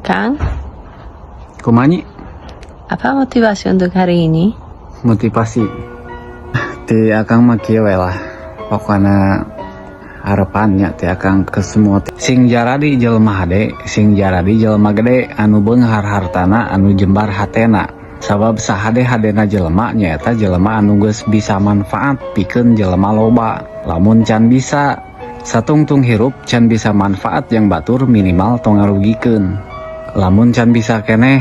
Kang, Kumaha, Nyi? Apa motivasi untuk hari ini? Motivasi ti akang mah kieu we lah. Pokokna harapannya ti akang ke semua, sing jaradi jelema hade, sing jaradi jelema gede anu beunghar hartana, anu jembar hatena. Sabab sahade-hadena jelema nyaeta jelema anu geus bisa manfaat pikeun jelema loba. Lamun can bisa satungtung hirup, can bisa manfaat jang batur, minimal tong ngarugikeun. Lamun can bisa keneh,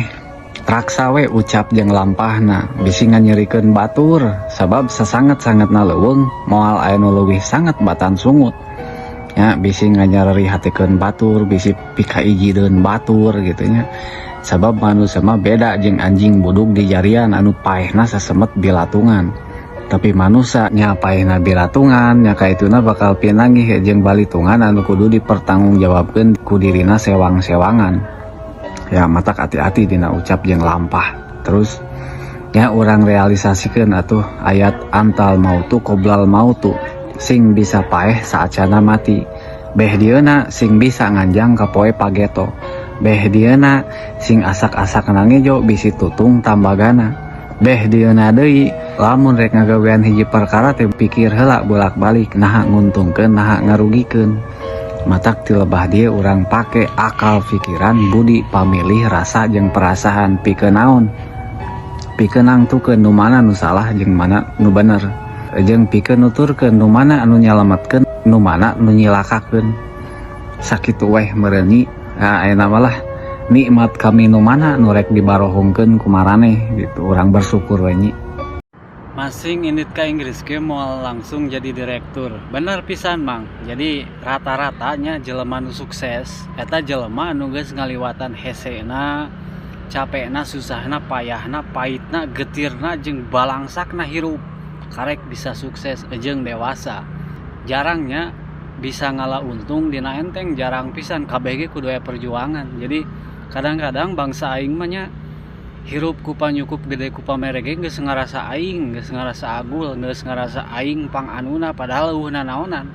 raksa we ucap jeung lampahna, bisi nganyerikeun batur. Sabab sasanget-sangetna leuweung moal aya nu leuwih sanget batan sungut ya. Bisi nganyereri hatikeun batur, bisi pikaijideun batur gitu nya. Sabab manusia mah beda jeung anjing budug di jarian anu paehna sasemet bilatungan. Tapi manusia nya paehna bilatungan nya, kaituna bakal pinanggih jeung balitungan anu kudu dipertanggungjawabkeun ku dirina sewang-sewangan ya. Matak hati-hati dina ucap jeung lampah. Terus ya, urang realisasikeun atuh ayat antal mautu qoblal mautu. Sing bisa paeh saacana mati. Beh dieuna sing bisa nganjang ka poe pageto. Beh dieuna sing asak-asak nangejo, bisi tutung tambagana. Beh dieuna deui, lamun rek ngagawean hiji perkara teh pikir heula bolak-balik, naha nguntungkeun, naha ngarugikeun. Matak ti lebah dieu urang pake akal, pikiran, budi, pamilih, rasa jeung perasaan. Pikeun naon? Pikeun nangtukeun nu mana nu salah jeung mana nu bener, jeung pikeun nuturkeun nu mana anu nyalametkeun, nu mana nu nyilakakeun. Sakitu weh meureun, Nyi. Nah, ayeuna mah lah, nikmat kami nu mana nu rek dibarohongkeun ku maraneh gitu. Urang bersyukur we, Nyi. Masing indit ka Inggris ge moal langsung jadi direktur. Bener pisan, Mang. Jadi rata-ratanya jelema nu sukses eta jelema anu geus ngaliwatan hesena, capekna, susahna, payahna, pahitna, getirna jeung balangsakna hirup karek bisa sukses jeung dewasa. Jarangnya bisa ngala untung dina enteng, jarang pisan. Kabeh ge kudu aya perjuangan. Jadi kadang-kadang bangsa aing mah nya, hirup ku panyukup, gede ku pamere ge geus ngarasa aing geus ngarasa agul, geus ngarasa aing pang anuna, padahal euweuh nanaonan.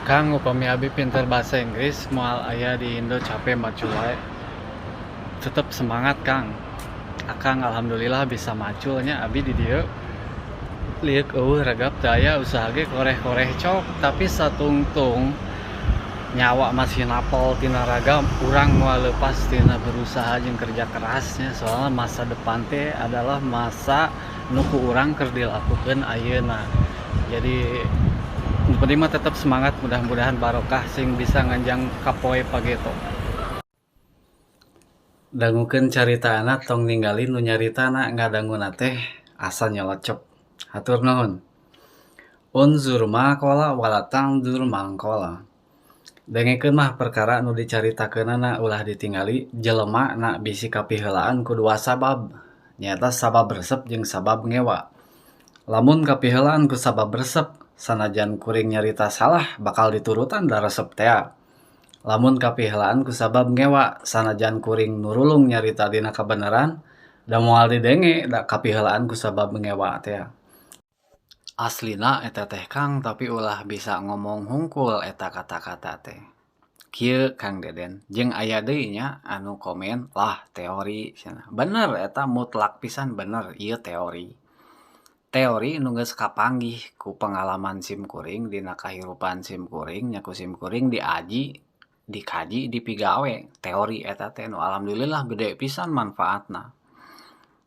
Kang, upami abi pinter bahasa Inggris moal aya di Indo, capek macul wae. Tetep semangat, Kang. Akang alhamdulillah bisa maculnya. Abi di dieu lieuk euweuh, regap teu aya, usaha ge koreh-koreh cok. Tapi satungtung nyawa masih napel tina raga urang, moal lepas tina berusaha jeung kerja kerasnya. Soalnya masa depan teh adalah masa nu ku urang keur dilakukeun ayeuna. Jadi nu penting mah tetap semangat, mudah-mudahan barokah, sing bisa nganjang ka poe pageto. Dangukeun caritana, tong ningali nu nyaritana. Ngadanguna teh asa nyelecep. Hatur nuhun. Unzur ma qala wala tanzur man qala. Dengekeun mah perkara nu dicaritakeunana, ulah ditingali jelema na. Bisi kapiheulaan ku dua sabab, nyaeta sabab resep jeung sabab ngewa. Lamun kapiheulaan ku sabab resep, sanajan kuring nyarita salah bakal diturutan da resep tea. Lamun kapiheulaan ku sabab ngewa, sanajan kuring nurulung nyarita dina kabeneran da moal didenge, da kapiheulaan ku sabab ngewa tea. Aslina eta teh, Kang, tapi ulah bisa ngomong hungkul eta kata-kata teh. Kieu, Kang Deden, jeung aya deui nya anu komen lah, teori cenah. Bener, eta mutlak pisan bener. Ieu teori, teori nu geus kapanggih ku pengalaman sim kuring dina kahirupan sim kuring nya, ku sim kuring diaji, dikaji, dipigawe teori eta teh, nu alhamdulillah gede pisan manfaatna.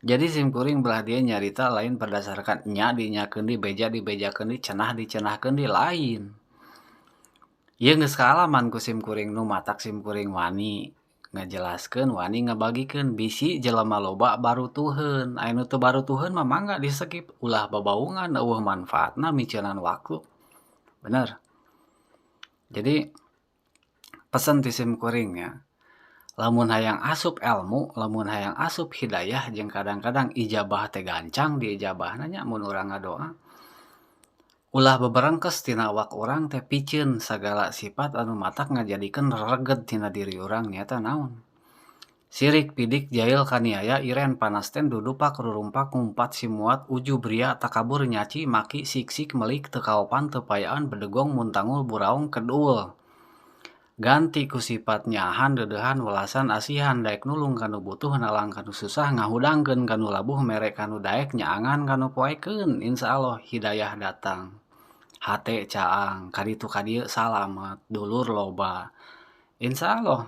Jadi sim kuring belah dieu nyarita lain berdasarkan nya dinyakeun deui, beja dibejakeun deui, cenah dicenahkeun deui, lain. Ieu geus kaalaman ku sim kuring, nu matak sim kuring wani ngajelaskeun, wani ngabagikeun, bisi jelema loba barutuheun. Aya nu teu barutuheun mah mangga di skip, ulah babaungan, euweuh manfaatna, miceunan waktu. Bener. Jadi pesen ti sim kuring nya, lamun hayang asup elmu, lamun hayang asup hidayah, jeung kadang-kadang ijabah teh gancang diijabahna nya mun urang ngadoa, ulah beberengkes tina awak urang teh. Piceun sagala sifat anu matak ngajadikeun rereged tina diri urang, nyaeta naon? Sirik, pidik, jail, kaniaya, iren, panasten, dudupak, rurumpak, ngumpat, simuat, ujub, ria, takabur, nyaci, maki, siksik, melik, teu kaopan, teu payaan, bedegong, muntangul, buraong, kedul. Ganti ku sifat nyaahan, deudeuhan, welasan, asihan, daek nulung ka nu butuh, nalang ka nu susah, ngahudangkeun ka nu labuh, mere ka nu daek, nyaangan ka nu poekeun. Insyaallah hidayah datang. Hate caang, ka ditu ka dieu salamet, dulur loba. Insyaallah.